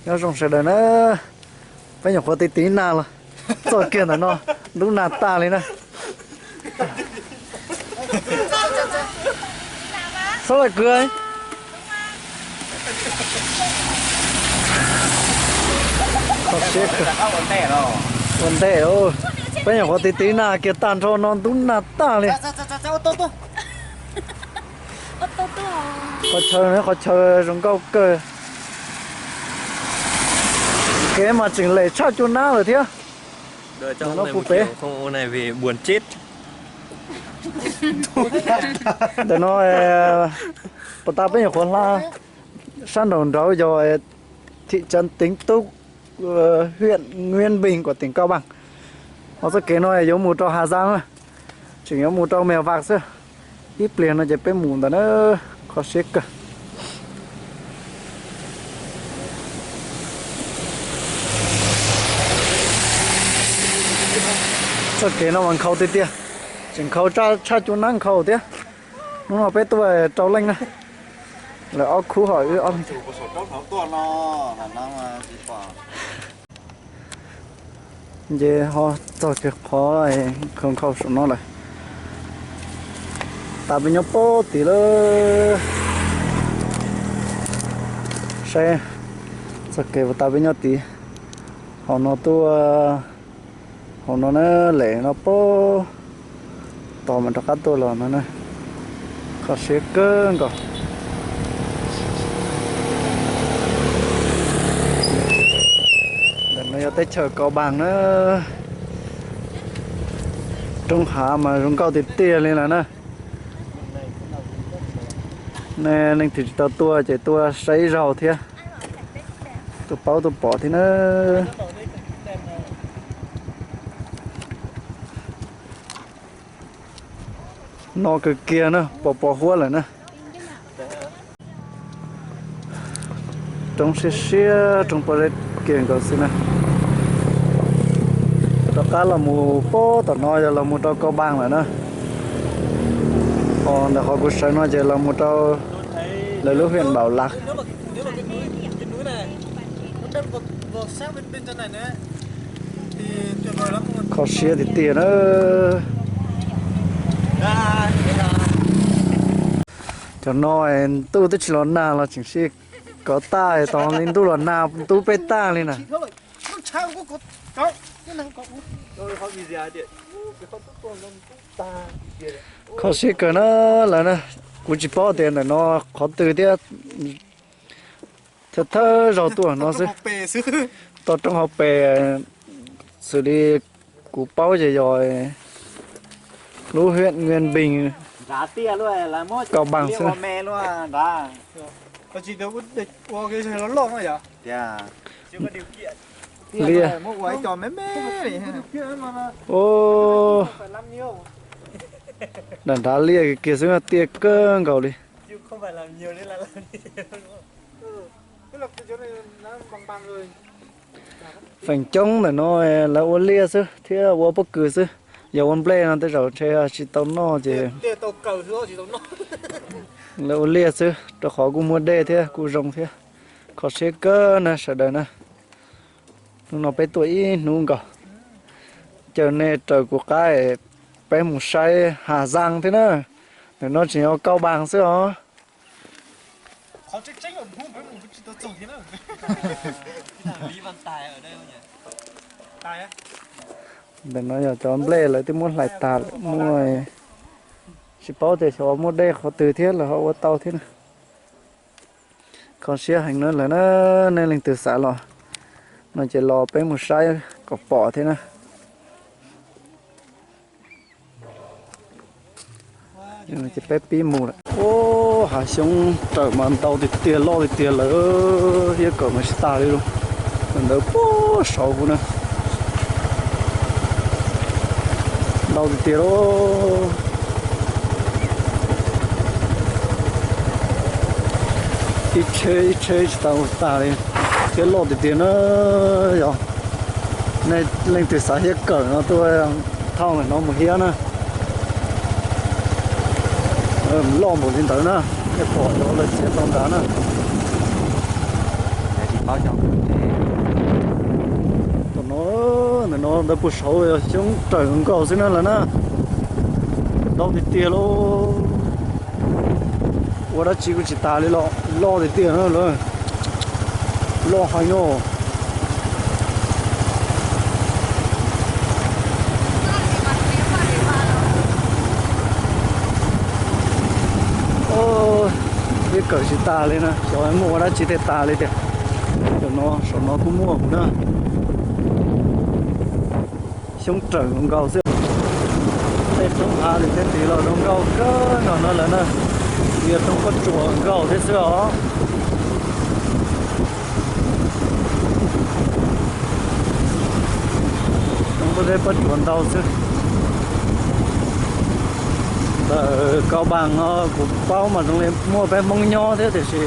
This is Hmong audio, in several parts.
Nyob zoo sawv daws na, peb nyuam qhuav tiv tiv nag los txog kiag ntawm no, ntub nag tag li na. Xob laj kwv, ua ntej, peb nyuam qhuav tiv tiv nag kiag tag nrho no ntub nag tag li. Qhov chaw, qhov chaw zoo nkauj kawg. Kev mas tseem lem tshaj cua nab lawm thiab. Ntawm no puv pem. Ntawm no puas tas peb nyuam qhuav hla sab nraum nraud yog thị trấn Tĩnh Túc, huyện Nguyên Bình của tỉnh Cao Bằng. Ho txoj kev no yuav mus rau Hà Giang na, tseem yuav mus rau Mèo Vạc xwb. Ib pliag no ces peb mus ntawd na, kho siab kawg. Txoj kev no mas nkhaus tiag tiag, tseem nkhaus tshaj cua nab nkhaus thiab. Hnub no peb tuaj rau leej na, lawv ob khub ho wb ob leeg. Nce ho txog kiag qhov nkhaus nkhaus saum no lawm. Tas peb nyob pem tid lawm. Saib txoj kev puas tas peb nyob tid. Hauv no tuaj, hauv no na, lem no pem tod mas rov qab tuaj los no na. Kho siab kawg nkaus. Ntawm no yog teb chaws Cao Bằng na. Roob hav mas zoo nkauj tiag tiag li lawm na. Nej leej twg tsis tau tuaj ces tuaj saib ib zaug thiab. Tuaj paub tuaj pom thiab na. No kawg kiag na, pos pos huab lawm na. Roob siab siab, roob pob zeb kiag nkaus xwb na. Rov qab los mus pem tom no yog los mus rau Cao Bằng lawm na. Ho ntawm qhov kuv sawv no ces los mus rau lawv lub huyện Bảo Lộc. Kho siab tiag tiag na. Cov no ntuj twb tsis los nag los tseem sib kov tag, tos li ntuj los nag ntub peb tag li na. Kho siab kawg na lawm na. Kuv tsis paub tias ntawm no qhov twg thiab, thawj thawj zaug tuaj no xwb. Toj roob hauv pes, xws li kuv paub ces yog lub huyện Nguyên Bình, Cao Bằng xwb. Liaj. Nram nrad liaj kiag xwb, tiaj kawg nkaus li. Feem coob ntawm no lawv ua liaj xwb thiab ua pob kws xwb. Yog ua nplej no tej zaum ntshe tsis tau noj ces lawv ua liaj xwb, rau qhov kuj muaj dej thiab kuj zoo thiab. Kho siab kawg na sawv daws na. Hnub no peb tuaj ib hnub nkaus, caw nej raws kuv qab, peb mus saib Hà Giang thiab na. Ntawm no tseem yog Cao Bằng xwb os. Ntawm no yog cov nplej lawv twb muab hlais tas lawm, muaj, tsis paub tias xyov muaj dej qhov twg thiab lawv ho ua tau thiab na. Kho siab heev na lawm na, nej leej twg xav los no ces los peb mus saib kom pom thiab na. Ces peb pib mus lawm. Ub, hav xyoob raws mas ntau tiag tiag, loj tiag tiag lawm, hiab kawm mas tsis tas li lauj. Ntawd puag saud hauv na. Ntau tiag tiag lauj. Ib tsheb ib tsheb tsis tau tag li, thiab loj tiag tiag na. Yog nej leej twg xav hiab kawm no tuaj thauj ntawm no mus hiab na. Loj npaum li ntawd na, nej pom cov lawv txiav tau nrad na. Tom no, ntawm no ntawd puag saud yog xyoob raws nkaus xwb na lawm na. Ntau tiag tiag lauj. Ua dab tsi kuj tsis tas li los loj tiag tiag na lawm. Loj heev no. Twb kawm tsis tas li na, xyov muaj ua dab tsi thiaj tas li tiag. Cov no, saum no kuj muaj na. Xyoob raws nkaus xwb. Tej roob hav li tej tid los zoo nkauj kawg nkaus no lawm na. Yog roob pob tsuas nkaus thiab xwb os. Roob pob zeb pob tsuas ntau xwb. Ntawm Cao Bằng no kuv paub mas zoo li muaj peb Hmoob nyob thiab tiam sis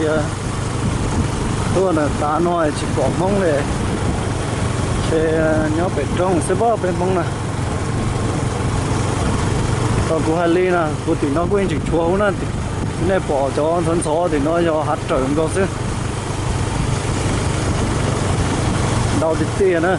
tuaj ntawm tav no tsis pom Hmoob li. Ces nyob pem roob xwb pab peb Hmoob na. Thaum kuv hais li na, kuv tim no kuj yeej tseem tshuav hauv na. Nej pom cov ntxhov ntxhov tim no yog hav raws nkaus xwb. Ntau tiag tiag na.